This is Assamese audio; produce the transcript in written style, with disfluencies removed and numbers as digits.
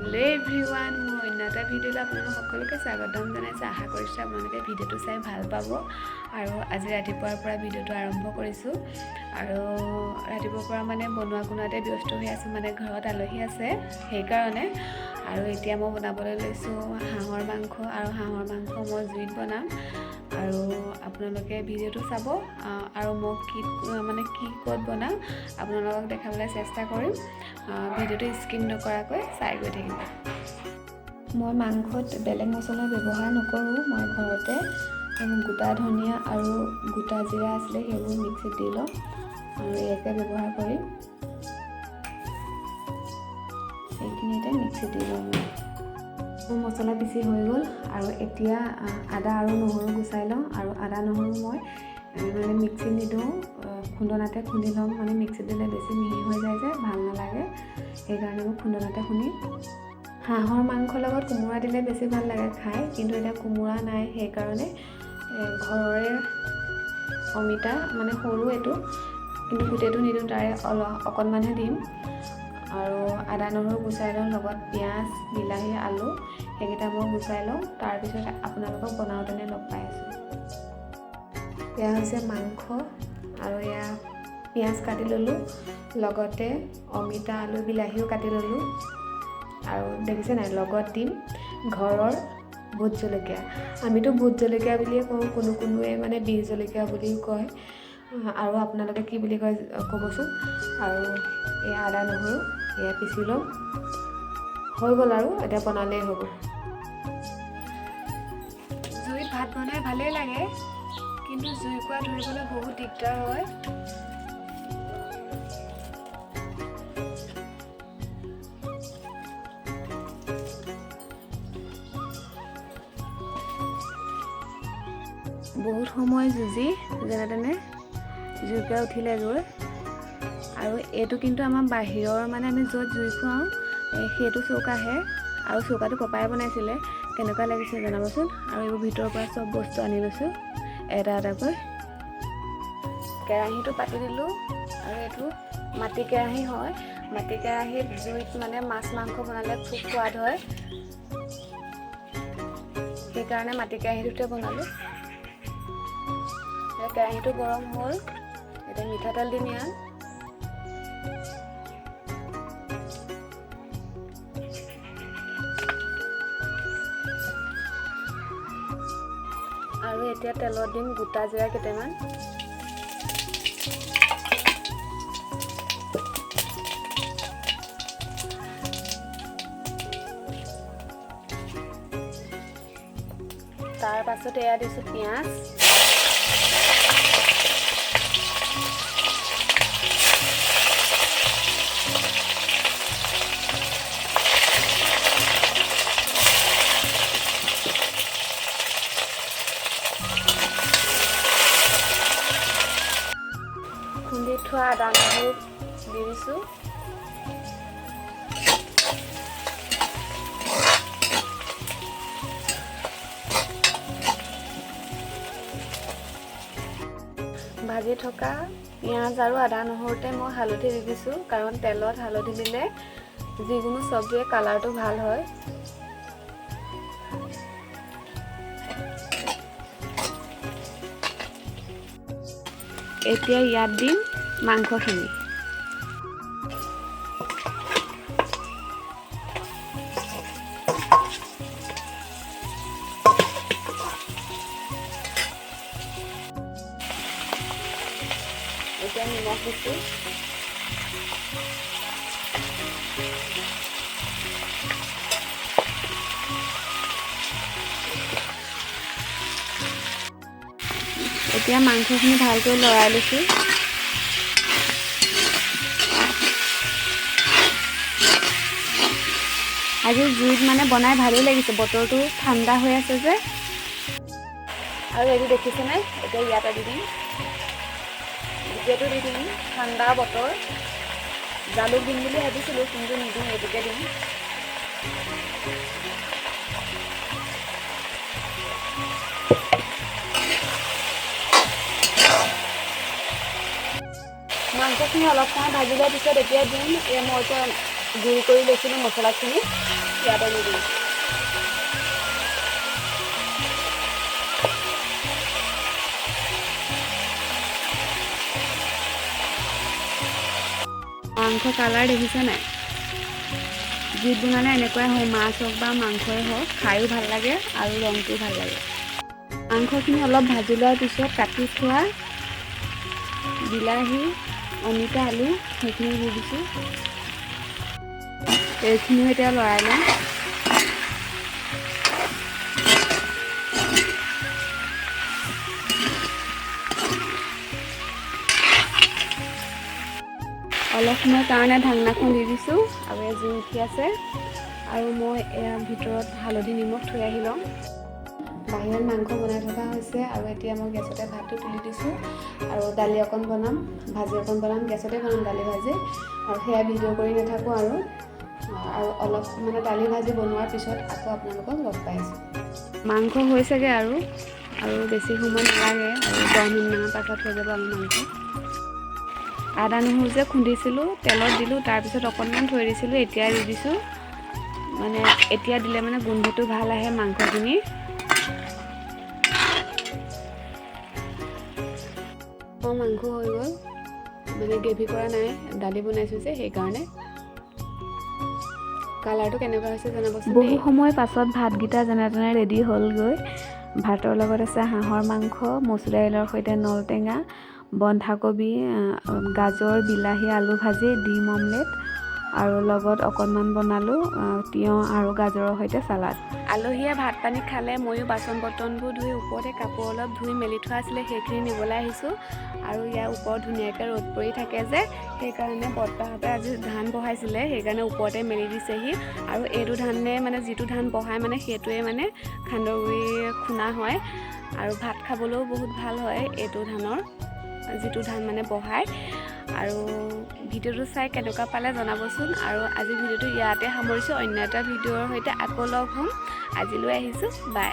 হেল্ল' এভৰিৱান, মোৰ অন্য এটা ভিডিঅ'লৈ আপোনালোক সকলোকে স্বাগতম জনাইছোঁ। আশা কৰিছোঁ আপোনালোকে ভিডিঅ'টো চাই ভাল পাব। আৰু আজি ৰাতিপুৱাৰ পৰা ভিডিঅ'টো আৰম্ভ কৰিছোঁ আৰু ৰাতিপুৱাৰ পৰা মানে বনোৱা কোনোৱাতে ব্যস্ত হৈ আছোঁ, মানে ঘৰত আলহী আছে সেইকাৰণে। আৰু এতিয়া মই বনাবলৈ লৈছোঁ হাঁহৰ মাংস, আৰু হাঁহৰ মাংস মই জুইত বনাম। আৰু আপোনালোকে ভিডিঅ'টো চাব আৰু মই কি মানে কি ক'ত বনাম আপোনালোকক দেখাবলৈ চেষ্টা কৰিম। ভিডিঅ'টো স্কিপ নকৰাকৈ চাই গৈ থাকিব। মই মাংসত বেলেগ মছলা ব্যৱহাৰ নকৰোঁ। মই ঘৰতে গোটা ধনিয়া আৰু গোটা জিৰা আছিলে, সেইবোৰ মিক্সিত দি লওঁ আৰু ইয়াকে ব্যৱহাৰ কৰিম। এইখিনি এতিয়া মিক্সিত দি লওঁ মই। মোৰ মছলা পিচি হৈ গ'ল আৰু এতিয়া আদা আৰু নহৰু গুচাই লওঁ। আৰু আদা নহৰু মই মানে মিক্সিত নিদিওঁ, খুন্দনাতে খুন্দি ল'ম। মানে মিক্সিত দিলে বেছি মিহি হৈ যায় যে ভাল নালাগে, সেইকাৰণে মই খুন্দনাতে খুন্দিম। হাঁহৰ মাংসৰ লগত কোমোৰা দিলে বেছি ভাল লাগে খাই, কিন্তু এতিয়া কোমোৰা নাই, সেইকাৰণে ঘৰৰে অমিতা, মানে সৰু এইটো, কিন্তু গোটেইটো নিদিওঁ, তাৰে অলপ অকণমানহে দিম। আৰু আদা নহৰু গুচাই লওঁ, লগত পিঁয়াজ, বিলাহী, আলু সেইকেইটা মই গুচাই লওঁ। তাৰপিছত আপোনালোকক বনাওঁতেনে লগ পাই আছোঁ। এয়া হৈছে মাংস আৰু এয়া পিঁয়াজ কাটি ল'লোঁ, লগতে অমিতা, আলু, বিলাহীও কাটি ল'লোঁ। আৰু দেখিছে নাই, লগত দিম ঘৰৰ ভোট জলকীয়া। আমিতো ভোট জলকীয়া বুলিয়ে কওঁ, কোনো কোনোৱে মানে বিহ জলকীয়া বুলিও কয়। আৰু আপোনালোকে কি বুলি কয় ক'বচোন। আৰু এয়া আদা নহৰু এয়া পিচি ল'ম, হৈ গ'ল আৰু এতিয়া বনালেই হ'ব। জুইত ভাত বনাই ভালেই লাগে, কিন্তু জুইকুৰা ধৰিবলৈ বহুত দিগদাৰ হয়। বহুত সময় যুঁজি যেনে তেনে জুইকুৰা উঠিলে গৈ। আৰু এইটো কিন্তু আমাৰ বাহিৰৰ, মানে আমি য'ত জুই ফুৱাওঁ সেইটো চৌকাহে, আৰু চৌকাটো পাপাই বনাইছিলে। কেনেকুৱা লাগিছে জনাবচোন। আৰু এইবোৰ ভিতৰৰ পৰা চব বস্তু আনি লৈছোঁ এটা এটাকৈ। কেৰাহীটো পাতি দিলোঁ আৰু এইটো মাটি কেৰাহী হয়। মাটি কেৰাহীত জুইত মানে মাছ মাংস বনালে খুব সোৱাদ হয়, সেইকাৰণে মাটি কেৰাহীটোতে বনালোঁ। কেৰাহীটো গৰম হ'ল, এতিয়া মিঠাতেল দিম ইয়াত। আৰু এতিয়া তেলত দিম গোটা জিৰা কেইটামান। তাৰ পাছত এয়া দিছোঁ পিঁয়াজ। খুন্দি থোৱা আদা নহৰু দি দিছোঁ। ভাজি থকা পিঁয়াজ আৰু আদা নহৰুতে মই হালধি দি দিছোঁ, কাৰণ তেলত হালধি দিলে যিকোনো চব্জিৰে কালাৰটো ভাল হয়। এতিয়া ইয়াত দিম মাংসখিনি। এতিয়া নিমখ দিছোঁ। এতিয়া মাংসখিনি ভালকৈ লৰাই লৈছোঁ। আজি জুইত মানে বনাই ভালেই লাগিছে, বতৰটো ঠাণ্ডা হৈ আছে যে। আৰু এইটো দেখিছেনে, এতিয়া ইয়াতে দি দিম, গোটেইটো দি দিম। ঠাণ্ডা বতৰ, জালুক দিম বুলি ভাবিছিলোঁ, কিন্তু নিদিওঁ, এইটোকে দিম। মাংসখিনি অলপ সময় ভাজি লোৱাৰ পিছত এতিয়া দিম এই মই এতিয়া গুড়ি কৰি লৈছিলোঁ মছলাখিনি ইয়াতে দি দিম। মাংস কালাৰ দেখিছে নাই? জুইত বনালে এনেকুৱাই হয়, মাছ হওক বা মাংসই হওক, খায়ো ভাল লাগে আৰু ৰংটোও ভাল লাগে। মাংসখিনি অলপ ভাজি লোৱাৰ পিছত কাটি থোৱা বিলাহী, অমিতা, আলু সেইখিনি দি দিছোঁ। এইখিনিও এতিয়া লৰাই ল'ম। অলপ সময়ৰ কাৰণে ঢাকনাখন দি দিছোঁ আৰু এই জুই উঠি আছে আৰু মই এয়া ভিতৰত হালধি নিমখ থৈ আহি ল'ম। বাহিৰত মাংস বনাই থকা হৈছে আৰু এতিয়া মই গেছতে ভাতটো তুলি দিছোঁ আৰু দালি অকণ বনাম, ভাজি অকণ বনাম, গেছতে বনাম দালি ভাজি আৰু সেয়া ভিডিঅ' কৰি নাথাকোঁ আৰু আৰু অলপ মানে দালি ভাজি বনোৱাৰ পিছত আকৌ আপোনালোকক লগ পাই আছোঁ। মাংস হৈছেগৈ আৰু আৰু বেছি সময় নালাগে, আৰু 10 মিনিটমানৰ পাছত হৈ যাব আমাৰ মাংস। আদা নহৰু যে খুন্দিছিলোঁ তেলত দিলোঁ, তাৰপিছত অকণমান থৈ দিছিলোঁ, এতিয়া দি দিছোঁ। মানে এতিয়া দিলে মানে গোন্ধটো ভাল আহে মাংসখিনি। মাংস হৈ গ'ল, মানে গ্ৰেভি কৰা নাই, দালি বনাইছোঁ যে সেইকাৰণে। কালাৰটো কেনেকুৱা হৈছে জনাবচোন। বহু সময় পাছত ভাতকেইটা যেনে তেনে ৰেডি হ'লগৈ। ভাতৰ লগত আছে হাঁহৰ মাংস, মচুৰ দাইলৰ সৈতে নলটেঙা, বন্ধাকবি, গাজৰ, বিলাহী, আলু ভাজি, ডিম অমলেট আৰু লগত অকণমান বনালোঁ তিয়ঁহ আৰু গাজৰৰ সৈতে চালাড। আলহীয়ে ভাত পানী খালে, ময়ো বাচন বৰ্তনবোৰ ধুই ওপৰতে কাপোৰ অলপ ধুই মেলি থোৱা আছিলে, সেইখিনি নিবলৈ আহিছোঁ। আৰু ইয়াৰ ওপৰত ধুনীয়াকৈ ৰ'দ পৰি থাকে যে, সেইকাৰণে বৰ্তাহঁতে আজি ধান বহাইছিলে, সেইকাৰণে ওপৰতে মেলি দিছেহি। আৰু এইটো ধানে মানে যিটো ধান বহাই মানে সেইটোৱে মানে সান্দহগুড়ি খুন্দা হয় আৰু ভাত খাবলৈও বহুত ভাল হয় এইটো ধানৰ, যিটো ধান মানে বহায়। আৰু ভিডিঅ'টো চাই কেনেকুৱা পালে জনাবচোন। আৰু আজি ভিডিঅ'টো ইয়াতে সামৰিছোঁ, অন্য এটা ভিডিঅ'ৰ সৈতে আকৌ লগ হ'ম। আজিলৈ আহিছোঁ, বাই।